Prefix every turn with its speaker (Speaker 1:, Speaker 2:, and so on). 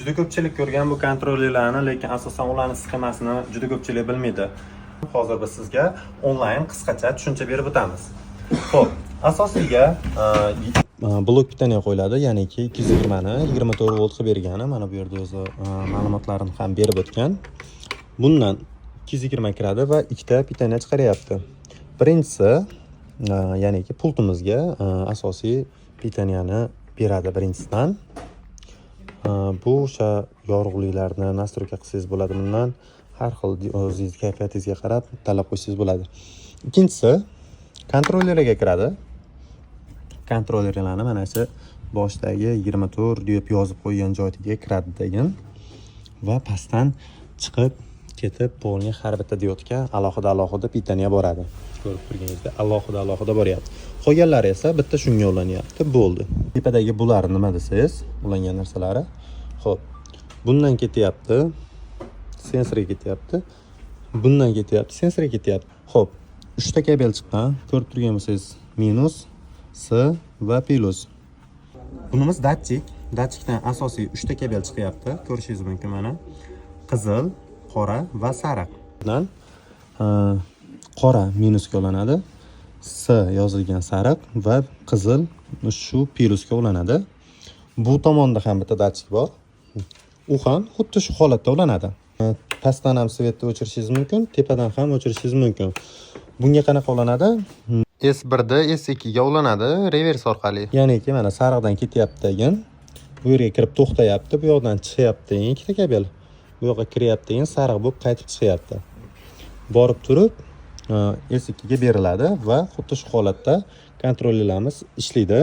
Speaker 1: Juda ko'pchilik ko'rgan bu kontrollerlarni, lekin asosan ularni sxemasini juda ko'pchilik bilmaydi. Hozir biz sizga onlayn qisqacha tushuncha berib o'tamiz. Xo'p, asosiyga blok питания qo'yiladi, ya'niki 220 ni 24 volt qilib bergani, mana bu yerda o'zi ma'lumotlarini ham berib o'tgan. Bundan 220 kiradi va ikkita питание chiqaryapti. Birinchisi, ya'niki pultimizga asosiy питания ni beradi birinchisidan. Bu o'sha yorug'liklarni настройка qilsangiz bo'ladi bundan. Har xil o'zingiz kayfiyatingizga qarab tanlab qo'ysangiz bo'ladi. Ikkinchisi kontrollerga kiradi. Kontrollerlarni mana shu boshidagi 24 deb yozib qo'ygan joyiga kiradi degan va pastdan chiqib ketib, polni har bitta diodga alohida alohida питание boradi. Ko'rib turganingizdek, alohida alohida boryapti. Qolganlari esa bitta shunga ulanyapti, bo'ldi. Tepadagi bular nima desangiz, ulangan narsalari. Xo'p, bundan ketyapti, sensorga ketyapti. Bundan ketyapti, sensorga ketyapti. Xo'p, uchta kabel chiqqan. Ko'rib turgan bo'lsangiz, minus, S va plyus. Bunimiz datchik. Datchikdan asosiy uchta kabel chiqyapti. Ko'rishingiz mumkin mana. Qizil, qora va sariq. Dan qora minusga ulanadi. S yozilgan sariq va qizil shu plyusga ulanadi. Bu tomonda ham bitta datchik bor. U ham xuddi shu holatda ulanadi. Pastdan ham свет ni o'chirishingiz mumkin, tepadan ham o'chirishingiz mumkin. Bunga qanaqa ulanadi? S1da S2 ga ulanadi revers orqali. Ya'niki mana sariqdan ketyapti degan. Bu yerga kirib to'xtayapti, bu yoqdan chiqyapti degan ikkita kabel. Bu yoqqa kiryapti degan, sariq bo'lib qaytib chiqyapti. Borib turib S2 ga beriladi va xuddi shu holatda kontrollerlarimiz ishlaydi.